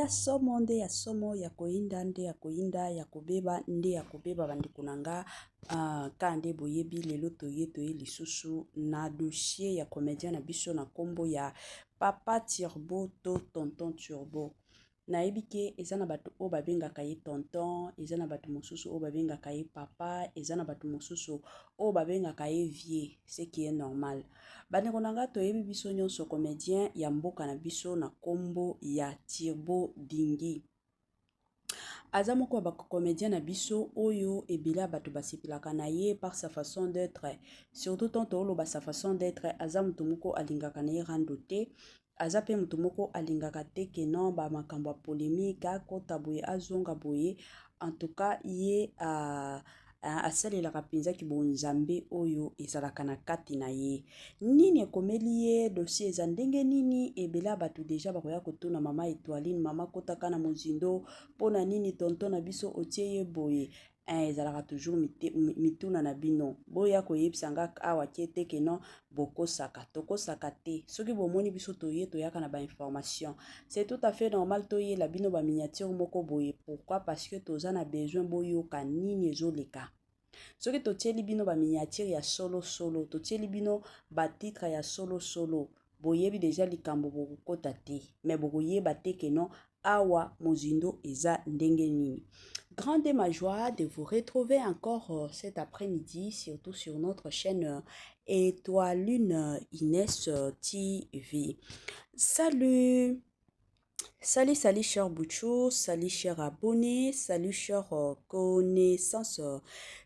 Ya somo nde ya somo, ya koyinda nde ya koyinda, ya kobeba nde ya kobeba bandeko na nga. Ka nde boyebi lelo toye toye lisusu na dossier ya comédien na biso na nkombo ya Papa Turbo to Tonton Turbo. Nayebi ke eza na bato oyo babengaka ye tonton, eza na bato mosusu oyo babengaka ye papa, eza na bato mosusu oyo babengaka ye vieux, ce qui est normal. Bandeko na nga, toyebi biso nyonso comédien ya mboka na biso na nkombo ya Turbo Dingi. Aza moko ya bacomédien na biso oyo ebele ya bato basepelaka na ye par sa façon d'être. Surtout tant tooloba sa façon d'être, aza moto moko alingaka na ye rando te, aza mpe moto moko alingaka te ke non bamakambo ya polémique, akota boye azonga boye. En tout cas ye asalelaka mpenza kibonzambe oyo ezalaka na kati na ye. Nini ekomeli ye, dossier eza ndenge nini? Ebele ya bato deja bakoya kotuna mama Etoiline, mama kotaka na mozindo, mpona nini tonton na biso otie ye boye? Ezalaka toujours mituna na bino. Boya koyebisa nga awa ke te ke non bokosaka, tokosaka te. Soki bomoni biso toye, toyaka na bainformation, c'est tout à fait normal toyela bino baminiature moko boye. Pourquoi? Parce que toza na besoin boyoka nini ezoleka. Soki totieli bino baminiature ya solosolo, totieli bino batitre ya solosolo, boyebi deja likambo, bokokota te, me bokoyeba te ke non awa mozindo eza ndenge nini. Grande ma joie de vous retrouver encore cet après-midi, surtout sur notre chaîne Étoiline Inès TV. Salut! Salut, salut cher Bouchou, salut cher abonné, salut cher connaissance,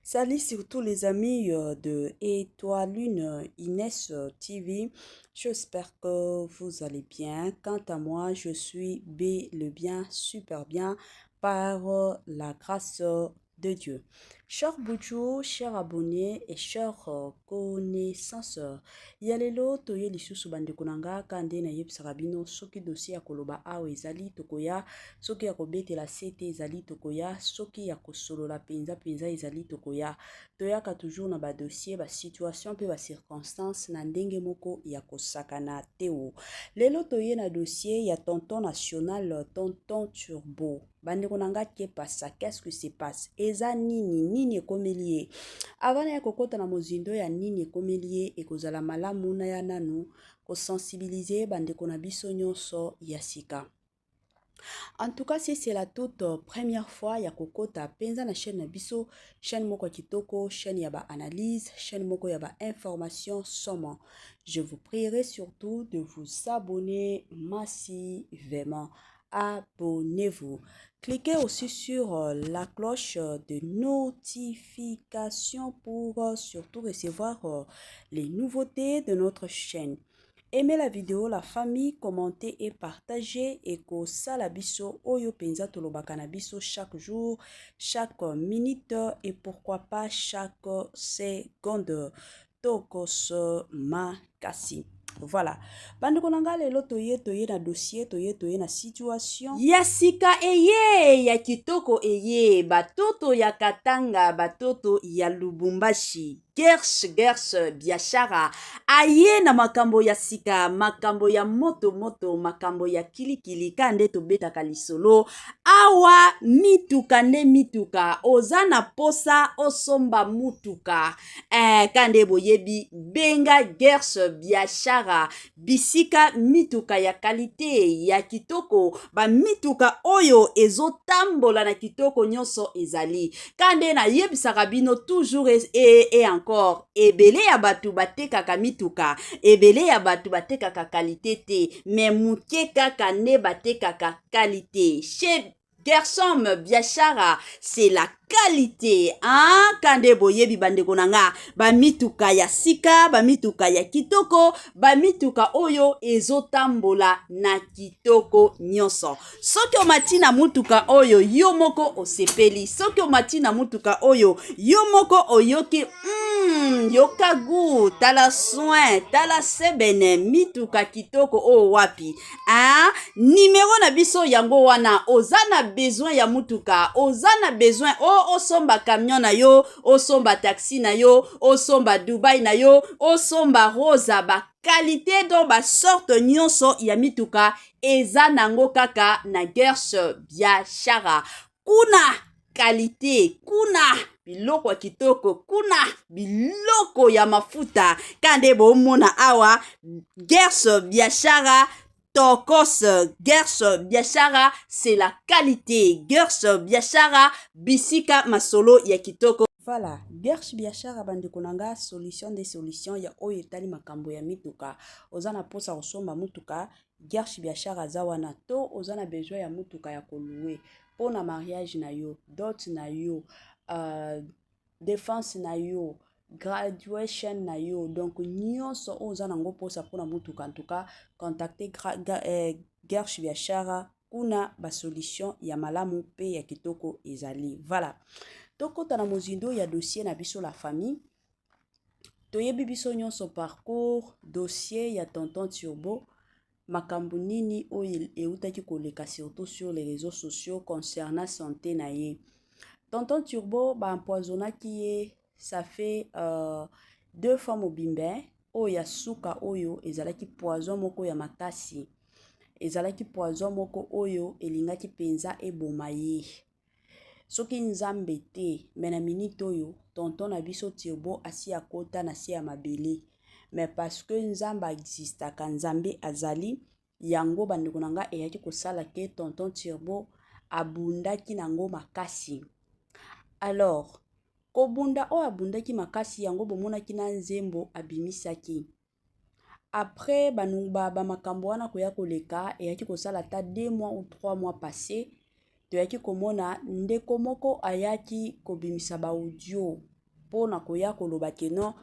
salut surtout les amis de Étoiline Inès TV. J'espère que vous allez bien. Quant à moi, je suis bel et bien, super bien par la grâce de Dieu. Cher Bouchou, cher abonné et cher connaissance, ya lelo toye lisusu bandeko na nga. Ka nde nayebisaka bino, soki dossier ya koloba awa ezali, tokoya. Soki ya kobetela sete ezali, tokoya. Soki ya kosolola mpenza mpenza ezali, tokoya. Toyaka toujours na badossier, basituation mpe bacirconstance na ndenge moko ya kosakana te. O lelo toye na dossier ya tonton national, Tonton Turbo. Bandeko na nga, kepasa, qu'est-ce qui se passe? Eza nini? Nini ekomeli ye? Avant na ya kokɔta na mozindo ya nini ekomeli ye, ekozala malamu na ya nanu kosensibiliser bandeko na biso nyonso ya sika. En tout cas, si c'est la toute première fois ya kokota mpenza na chaîne na biso, chaîne moko ya kitoko, chaîne ya baanalyse, chaîne moko ya bainformation somo, je vous prierai surtout de vous abonner massivement. Abonnez-vous. Cliquez aussi sur la cloche de notification pour surtout recevoir les nouveautés de notre chaîne. Aimez la vidéo, la famille, commentez et partagez. Et kosala biso oyo penza tolobaka na biso chaque jour, chaque minute et pourquoi pas chaque seconde. Tokos makasi. Voilà, bandeko na nga, lelo toye toye na dossier, toye toye na situation ya sika eye ya kitoko eye. Batoto ya Katanga, batoto ya Lubumbashi, Gers Gers Biashara aye na makambo ya sika, makambo ya moto moto, makambo ya kilikili. Ka nde tobetaka lisolo awa, mituka nde mituka. Oza na posa osomba mutuka, ka nde boyebi, benga Gers Biashara, bisika mituka ya qualité ya kitoko, bamituka oyo ezotambola na kitoko nyonso ezali. Ka nde nayebisaka bino toujours et encore, ebele ya bato batekaka mituka, ebele ya bato batekaka qualité te, me moke kaka nde batekaka qualité. Chez Gersom Biashara, c'est la qualité, hein? Kande boyebi bandeko na nga, bamituka ya sika, bamituka ya kitoko, bamituka oyo ezotambola na kitoko nyonso. Soki omati na mutuka oyo, yo moko osepeli. Soki omati na mutuka oyo, yo moko oyoki yoka gu, tala soin, tala sebene, mituka kitoko oyo wapi, hein? Nimero na biso yango wana. Oza na besoin ya mutuka, oza na besoin o osomba camion na yo, osomba taxi na yo, osomba Dubai na yo, osomba Rosa ba. Qualité, donc basorte nyonso ya mituka eza nango kaka na Gersh Biashara. Kuna qualité, kuna biloko ya kitoko, kuna biloko ya mafuta. Ka nde bomona awa, Gersh Biashara tokos. Gersh Biashara, c'est la qualité. Gersh Biashara, bisika masolo ya kitoko. Voilà, Gersh Biashara, bandeko na nga, solution des solutions ya oyo etali makambo ya mituka. Oza na mposa kosomba mutuka, Gersh Biashara aza wana. To oza na besoin ya mutuka ya kolouer mpo na mariage na yo, dot na yo, défense na yo, graduation na yo, donc nyonso oyo oza nango mposa mpona mutuka, en tout cas contacte Gersh Biashara. Kuna basolution ya malamu mpe ya kitoko ezali. Voilà, tokɔta na mozindo ya dossier na biso, la famille. Toyebi biso nyonso parcours dossier ya Tonton Turbo, makambo nini oyo eutaki koleka, surtout sur les réseaux sociaux, concernant santé na ye. Tonton Turbo, baempoisonnaki ye, ça fait deux fois mobimba. Oyo ya suka oyo ezalaki poison moko ya makasi, ezalaki poison moko oyo elingaki mpenza eboma ye soki Nzambe te. Mais na minute oyo, tonton na biso Turbo asi akota na se ya mabele, mais parce que Nzambe aexistaka, Nzambe azali. Yango, bandeko na nga, eyaki kosala ke Tonton Turbo abundaki nango makasi. Alors kobunda oyo abundaki makasi, yango bomonaki na nzembo abimisaki après bamakambo wana koya koleka. Eyaki kosala ata 2 mois ou 3 mois passé, toyaki komona ndeko moko ayaki kobimisa baaudio mpona koya koloba ke non,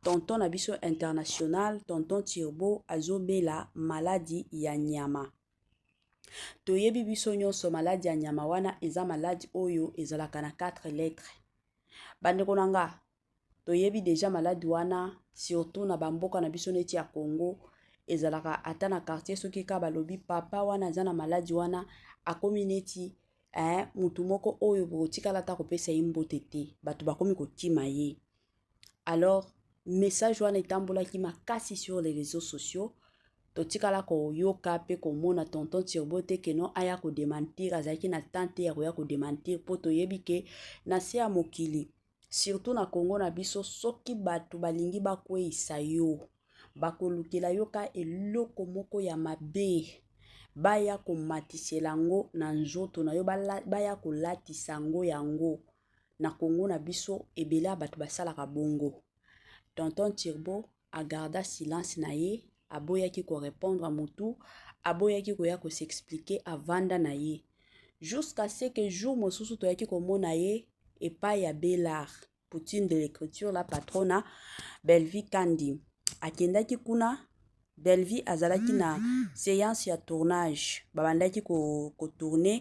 tonton na biso international, Tonton Turbo, azobela maladi ya nyama. Toyebi biso nyonso maladi ya nyama wana eza maladi oyo ezalaka na 4 lettres. Bandeko na nga, toyebi déjà maladi wana, surtout na bamboka na biso neti ya Congo. Ezalaka ata na quartier, soki ka balobi papa wana aza na maladi wana, akomi neti mutu moko oyo bokotikala ata kopesa ye mbote te, bato bakomi kokima ye. Alors message wana etambolaki makasi sur les réseaux sociaux. Totikala koyoka mpe komona Tonton Turbo te ke non, aya kodémentir. Azalaki na temps te ya koya kodémentir, mpo toyebi ke na se ya mokili, surtout na Kongo na biso, soki bato balingi bakweyisa yo, bakolukela yo ka eloko moko ya mabe, baya komatisela yango na nzoto na yo, baya kolatisa yango. Yango na Kongo na biso, ebele ya bato basalaka bongo. Tonton Turbo agarda silence na ye, aboyaki korépondre motu, aboyaki koya kos'expliquer, avanda na ye jusqu'à ce que jour mosusu toyaki komona ye epai ya Belar Poutine de l'écriture, la patrona Belvi Kandi. Akendaki kuna, Belvi azalaki na séance ya tournage, babandaki kotourner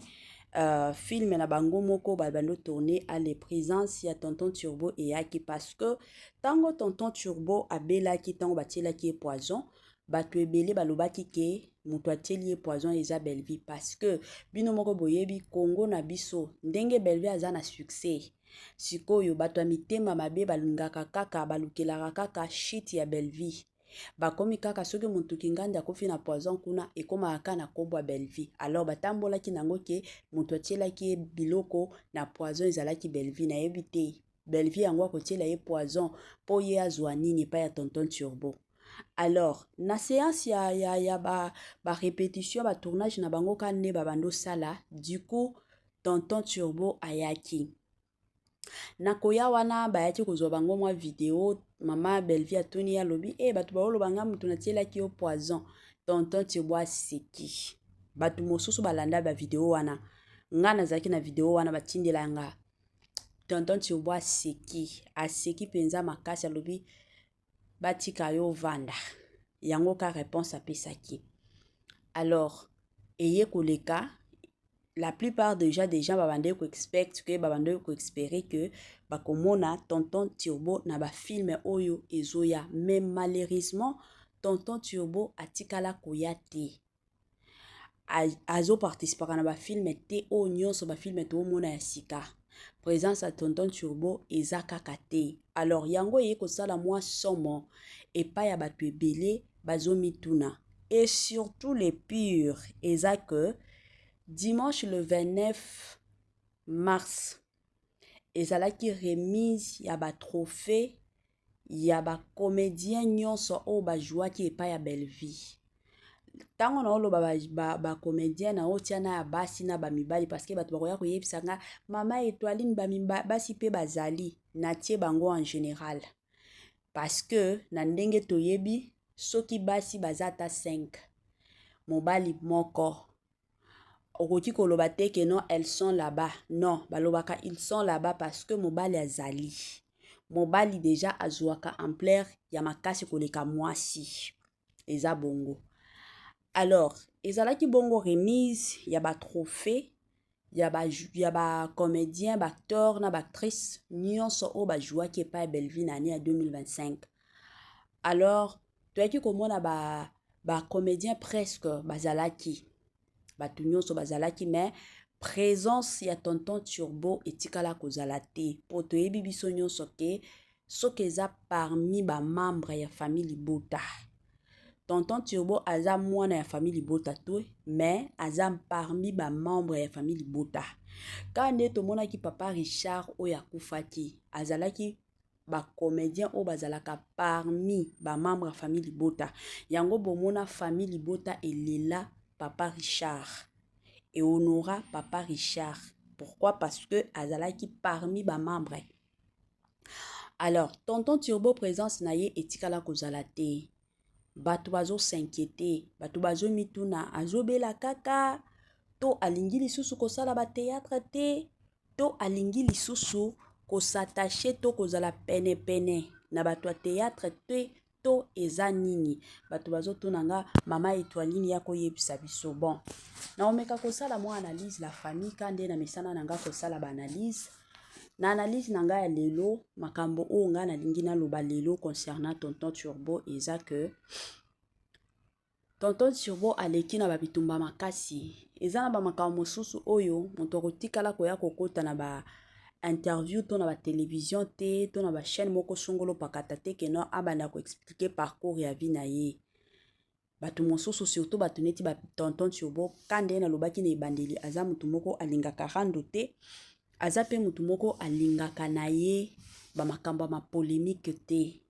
film na bango moko, babandi tourner. Ale, présence ya Tonton Turbo eyaki, parce que ntango Tonton Turbo abelaki, ntango batielaki ye poison, bato ebele balobaki ke moto atieli ye poison eza Belvi, parce que bino moko boyebi Kongo na biso, ndenge Belvi aza na succès sikoyo, bato ya mitema mabe balingaka kaka, balukelaka kaka shit ya Belvi. Bakomi kaka soki motu kingandi akufi na poison kuna, ekomaka kaka na nkombo ya Belvi. Alors batambolaki nango ke moto atielaki ye biloko na poison ezalaki Belvi. Nayebi te Belvi yango akotiela ye poison mpo ye azwa nini epai ya Tonton Turbo. Alors na séance ya barépétition, ba batournage na bango ka nde babandi osala, du coup Tonton Turbo ayaki. Na koya wana, bayaki kozwa bango mwa video. Mama Belvi atuni ye, alobi: "E, bato baoloba nga moto natielaki yo poison." Tonton Turbo aseki. Bato mosusu balanda bavideo wana, nga nazalaki na video wana batindela nga. Tonton Turbo aseki, aseki mpenza makasi, alobi: "Batika yo vanda." Yango ka réponse apesaki. Alors eye koleka, la plupart déjà des gens babandaki koexpect ke, babandaki koespérer ke bakomona Tonton Turbo na bafilm oyo ezoya, mais malheureusement Tonton Turbo atikala koya te, azoparticipaka na bafilm te. Oyo nyonso bafilm toomona ya sika, présence ya Tonton Turbo eza kaka te. Alors yango eye kosala mwa somo epai ya bato ebele bazomituna. Et surtout le pire eza que dimanche le 29 mars ezalaki remise ya ba trophée ya ba comédien nyonso oyo bajouaki epai ya Bellevue. Ntango naoloba bacomédien ba naotia na ya basi na bamibali, parce que bato bakoya koyebisa nga: "Mama Etoiline, basi mpe bazali." Natie bango en général parce que na ndenge toyebi, soki basi baza ata 5, mobali moko, okoki koloba te ke non, elles sont là-bas. Non, balobaka ils sont là-bas parce que mobali azali. Mobali déjà azwaka ampleur ya makasi koleka mwasi, eza bongo. Alors ezalaki bongo remise ya batrophée ya bacomédien, baacteur na baactrice nyonso oyo bajouaki epai ya Bellevue na année ya 2025. Alors toyaki komona bacomédien ba presque bazalaki, bato nyonso bazalaki, mais présence ya tonton Turbo etikala kozala te, mpo toyebi biso nyonso ke soki eza parmi bamembre ya famille libota, tonton Turbo aza mwana ya famille libota te, mais aza parmi bamembre ya famille libota. Kaka nde tomonaki papa Richard oyo akufaki, azalaki bacomédien oyo bazalaka parmi bamembre ya famille libota. Yango bomona famille libota elela papa Richard, ehonora papa Richard. Pourquoi? Parce que azalaki parmi bamembre. Alors tonton Turbo, présence na ye etikala kozala te. Bato bazos'inquiéter, bato bazomituna: azobela kaka to alingi lisusu kosala bathéâtre te, to alingi lisusu kos'attacher to kozala penepene na bato ya théâtre te, to eza nini? Bato bazotuna nga: "Mama Etoiline, ya koyebisa biso." Bon, naomeka kosala mwa analyse, la famille, ka nde na misana na nga kosala baanalyse. Na analyse na ngai ya lelo, makambo oyo ngai nalingi naloba lelo concernant tonton Turbo eza ke tonton Turbo aleki na babitumba makasi. Eza na bamakambo mosusu oyo moto akotikala koya kokota na ba interview to na batelevizio te to na bachaîne moko songolo pakata te ke non, abanda koexpliquer parcours ya vie na ye. Bato mosusu, surtout bato neti batonton Turbo, ka nde nalobaki na ebandeli, aza motu moko alingaka rando te, aza mpe motu moko alingaka na ye bamakambo ya mapolémique te.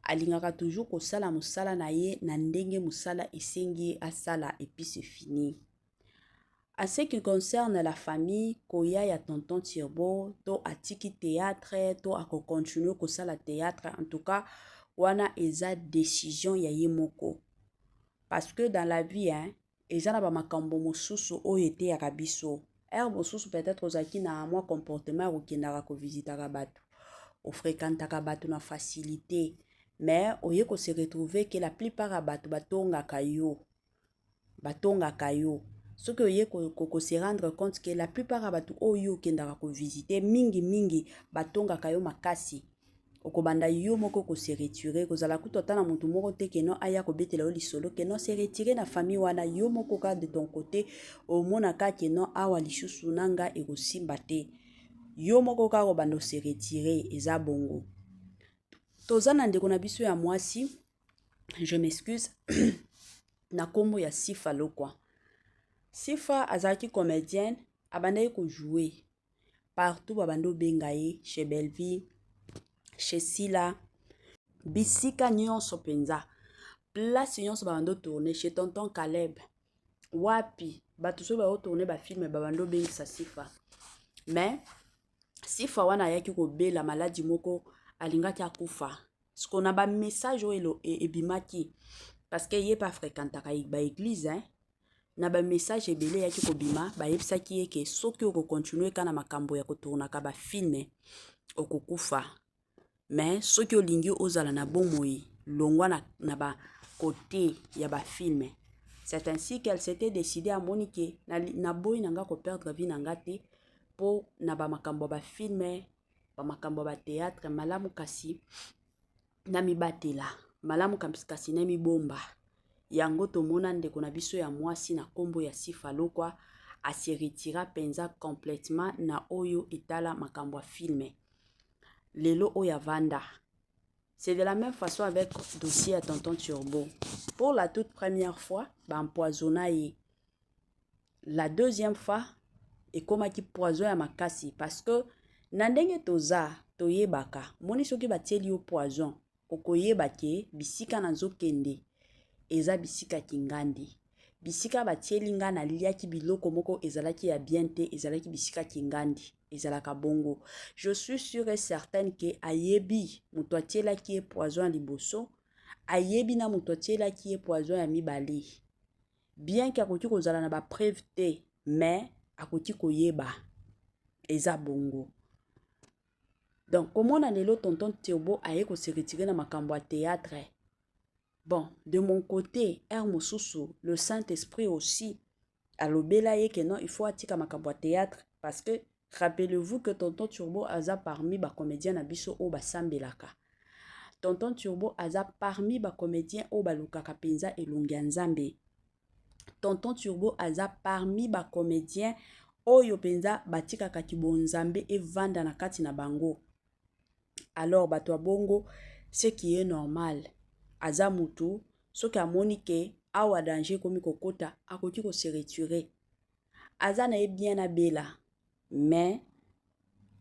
Alingaka toujours kosala mosala na ye na ndenge mosala esengi ye asala, et puis c'est fini. En ce qui concerne la famille, koya ya tonton Turbo, to atiki théâtre to akocontinuer kosala théâtre, en tout cas wana eza décision ya ye moko, parce que dans la vie, hein, eza na bamakambo mosusu oyo eteyaka biso. Heure mosusu peut-être ozalaki na mwa comportement ya kokendaka kovisitaka bato, ofréquentaka bato na facilité, mais oye kose retrouver ke la plupart ya bato batongaka yo, batongaka yo. Soki oye kose rendre compte ke la plupart ya bato oyo okendaka kovisite mingimingi batongaka yo makasi, okobanda yo moko kose retirer, kozala kutu ata na motu moko te ke non, aya kobetela yo lisolo ke non, se retirer na famille wana. Yo moko kaka de ton côté omonaka ke non, awa lisusu na nga ekosimba te. Yo moko kaka kobanda ose retirer. Eza bongo. Toza na ndeko na biso ya mwasi, je m'excuse, na nkombo ya Sifa Lokwa. Sifa azalaki comédienne, abandaki kojouer partout, babandi obenga ye chez Bellevue, chez Sila, bisika nyonso mpenza, place nyonso babandi otourner, chez tonton Caleb, wapi bato soki baotourner bafilm, babandi obengisa Sifa. Mais Sifa wana ayaki kobela maladi moko, alingaki akufa. Siko na bamessage oyo ebimaki, parce que ye mpe afréquentaka baéglise, hein? Na bamessage ebele eyaki kobima, bayebisaki ye ke soki okocontinuer kaka na makambo ya kotournaka bafilm, okokufa. Mais soki olingi ozala na bomoi, longwa na bakote ya bafilm. C'est ainsi qu'elle s'était décidé. Amoni ke naboyi na nga koperdre vie na nga te mpo na bamakambo ya bafilm, bamakambo ya bathéâtre. Malamu kasi namibatela, malamu kasi namibomba. Yango tomona ndeko na biso ya mwasi na nkombo ya Sifa Lokwa ase retirer mpenza complètement na oyo etala makambo ya film. Lelo oyo avanda. C'est de la même façon avec dossier ya Tonton Turbo. Pour la toute première fois, ba empoisonna ye. La deuxième fois, ekomaki poison ya makasi parce que na ndenge toza toyebaka, moni soki batieli yo poison, okoyeba ke bisika nazokende eza bisika kingandi. Bisika batieli nga, naliaki biloko moko ezalaki ya bien te, ezalaki bisika kingandi. Ezalaka bongo. Je suis sûre et certaine ke ayebi moto atielaki ye poison ya liboso, ayebi na moto atielaki ye poison ya mibale. Bien ke akoki kozala na bapreuve te, mais akoki koyeba. Eza bongo. Donc komona lelo Tonton Turbo aye kose retirer na makambo ya théâtre, bon, de mon côté, heure mosusu le Saint-Esprit aussi alobela ye ke non, il faut atika makambo ya théâtre, parce que rappelez-vous que Tonton Turbo aza parmi bacomédien na biso oyo basambelaka. Tonton Turbo aza parmi bacomédien oyo balukaka mpenza elongi ya Nzambe. Tonton Turbo aza parmi bacomédien oyo mpenza batikaka kibonzambe evanda na kati na bango. Alors bato ya bongo, ce qui est normal, aza mutu soki amoni ke awa danger ekomi kokota, akoki kose retirer. Aza na ye bien abela, mais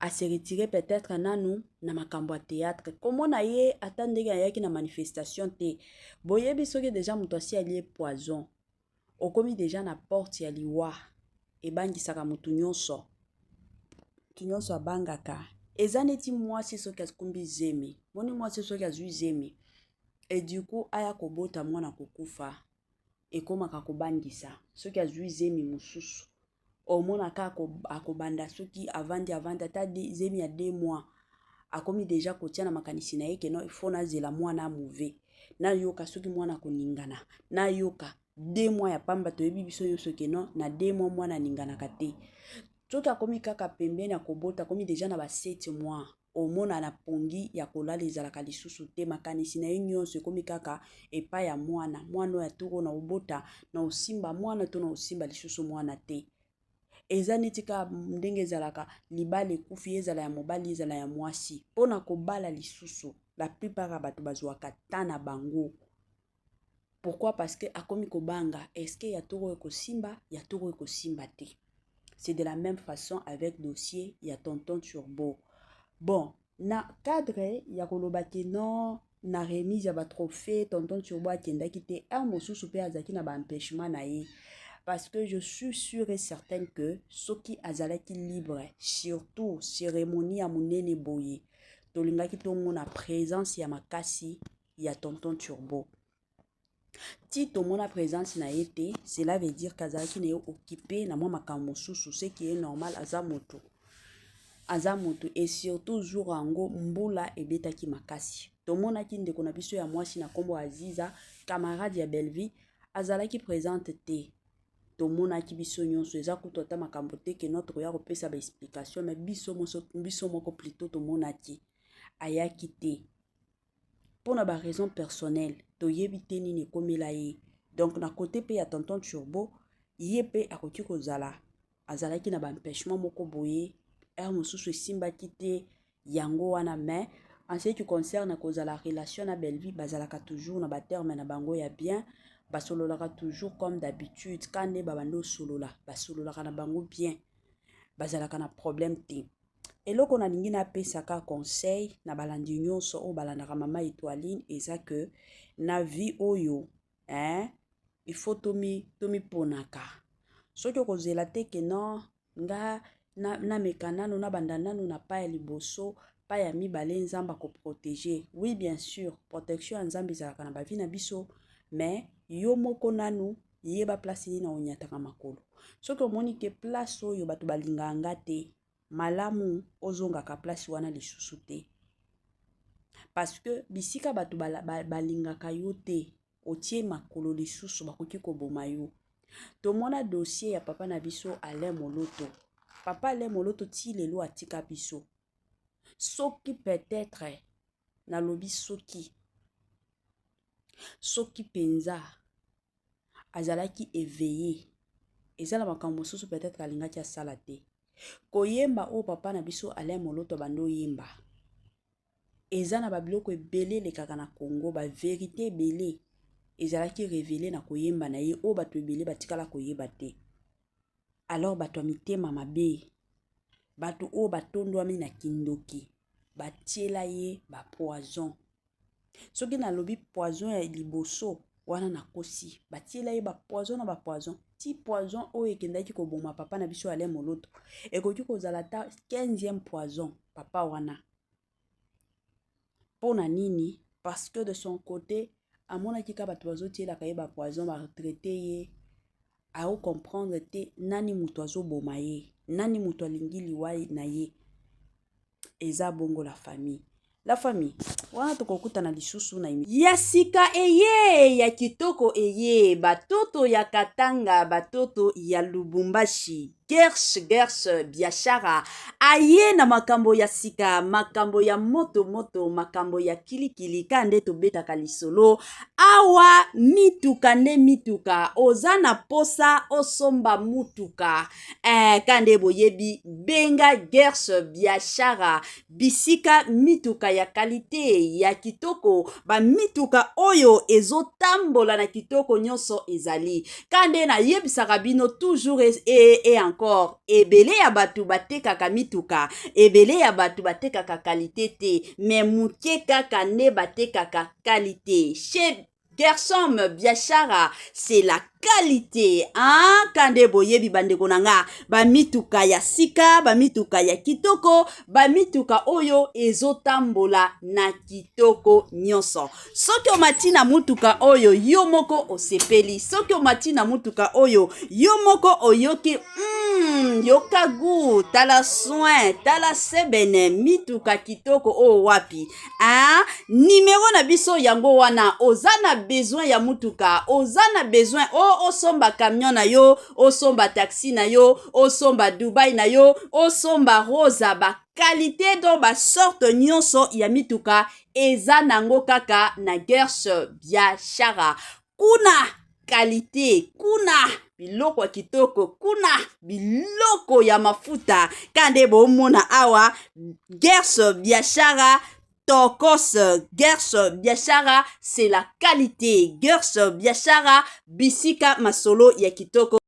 ase retirer peut-être nanu na makambo ya théâtre. Komona ye ata ndenge ayaki na manifestation te. Boyebi, soki déjà moto asi alie poison, okomi déjà na porte ya liwa, ebangisaka motu nyonso. Motu nyonso abangaka. Eza neti mwasi soki akumbi zemi. Moni, mwasi soki azwi zemi et du coup aya kobota mwana kokufa, ekomaka kobangisa. Soki azwi zemi mosusu, omonaka akobanda, soki avandi, avandi ata zemi ya 2 mois, akomi déjà kotia na makanisi na ye ke non, il faut nazela mwana amove, nayoka soki mwana akoningana. Nayoka 2 mois ya pamba, toyebi biso nyonso ke non, na 2 mois mwana aninganaka te. Soki akomi kaka pembeni ya kobota, akomi déjà na ba 7 mois, omona na pongi ya kolala ezalaka lisusu te. Makanisi na ye nyonso ekomi kaka epai ya mwana. Mwana oyo atoko na obota, na osimba mwana to na osimba lisusu mwana te. Eza neti kaka ndenge ezalaka, libala ekufi, ezala ya mobali, ezala ya mwasi, mpona kobala lisusu, la plupart ya bato bazwaka ta na bango. Pourquoi? Parce que akomi kobanga: est-ce ya toko ekosimba, ya toko ekosimba te? C'est de la même façon avec dossier ya Tonton Turbo. Bon, na cadre ya koloba ke non, na remise ya batrophée Tonton Turbo akendaki te, heure mosusu mpe azalaki na baempêchement na ye, parce que je suis sûre et certaine que soki azalaki libre, surtout cérémonie ya monene boye, tolingaki tomona présence ya makasi ya Tonton Turbo. Ti tomona présence na ye te, cela veut dire qu'azalaki na ye occupé na mwa makambo mosusu, ce qui est normal. Aza moto, aza moto. Et surtout jour yango mbula ebetaki makasi. Tomonaki ndeko na biso ya mwasi na nkombo Aziza, camarade ya Bellevie, azalaki présente te. Tomonaki biso nyonso. Eza kutu ata makambo te ke no tokoya kopesa baexplication, mais biso moko plutôt tomonaki ayaki te mpona baraison personnelle. Toyebi te nini ekomela ye. Donc na côté mpe ya Tonton Turbo, ye mpe akoki kozala azalaki na baempêchement moko boye, heure mosusu esimbaki te, yango wana. Mais en ce qui concerne kozala relation na Bellevie, bazalaka toujours na baterme na bango ya bien, basololaka toujours comme d'habitude. Ka nde babandi osolola, basololaka na bango bien, bazalaka na problème te. Eloko nalingi napesaka conseil na balandi nyonso oyo balandaka Mama Etoiline eza ke na vie oyo, hein, il faut tomiponaka. Soki okozela te ke non, nga nameka nanu, nabanda nanu na pas ya liboso, pas ya mibale, Nzambe akoprotéger. Oui, bien sûr, protection ya Nzambe ezalaka na bavie na biso, mais yo moko nanu yeba place nini na onyataka makolo. Soki omoni ke place oyo bato balingaka nga te, malamu ozongaka place wana lisusu te, parce que bisika bato balingaka yo te, otie makolo lisusu, bakoki koboma yo. Tomona dossier ya papa na biso Alain Moloto. Papa Alain Moloto ti lelo atika biso. Soki peut-être, nalobi soki mpenza azalaki éveillé, eza na makambo mosusu peut-être alingaki asala te. Koyemba oyo papa na biso Alain Moloto abandi oyemba. Eza na ba biloko ebele elekaka na Congo, ba verite ebele ezalaki revele na koyemba na ye oyo bato ebele batikala koyeba te. Alors bato ya mitema mabe, bato oyo batondwami na kindoki, batiela ye ba poison. Soki nalobi poison ya liboso wana nakosi, batiela ye ba poison na ba poison ti poison oyo ekendaki koboma papa na biso Alain Moloto ekoki kozala ata 15e poison papa wana. Mpo na nini? Parce que de son côté amonaki ka bato bazotielaka ye ba poison, ba traite ye, ao comprendre te nani moto azoboma ye, nani moto alingi liwa na ye. Eza bongo la famille. La famille, wana tokokutana lisusu na ya sika eye ya kitoko eye batoto ya Katanga, batoto ya Lubumbashi. Gersh Gersh Biashara aye na makambo ya sika, makambo ya moto moto, makambo ya kilikili ka nde tobetaka lisolo awa. Mituka nde mituka, oza na posa osomba mutuka eh, ka nde boyebi, benga Gersh Biashara, bisika mituka ya kalite ya kitoko, bamituka oyo ezotambola na kitoko nyonso ezali. Ka nde nayebisaka bino toujours et encore, ebele ya bato batekaka mituka, ebele ya bato batekaka kalite te, me moke kaka nde batekaka kalite. Chez Gersom Biashara, c'est la qualité, hein? Kande boyebi bandeko na nga, bamituka ya sika, bamituka ya kitoko, bamituka oyo ezotambola na kitoko nyonso. Soki omati na mutuka oyo yo moko osepeli, soki omati na mutuka oyo yo moko oyoki yoka gu, tala soin, tala sebene, mituka kitoko oyo wapi? Ah, nimero na biso yango wana. Oza na besoin ya mutuka, oza na besoin o osomba camion na yo, osomba taxi na yo, osomba Dubai na yo, osomba Rosa, ba qualité donc ba sorte nyonso ya mituka eza nango kaka na Gersh Biashara. Kuna qualité, kuna biloko ya kitoko, kuna biloko ya mafuta. Kande bomona awa Gersh Biashara tokos. Gersh Biashara, c'est la qualité. Gersh Biashara, bisika masolo ya kitoko.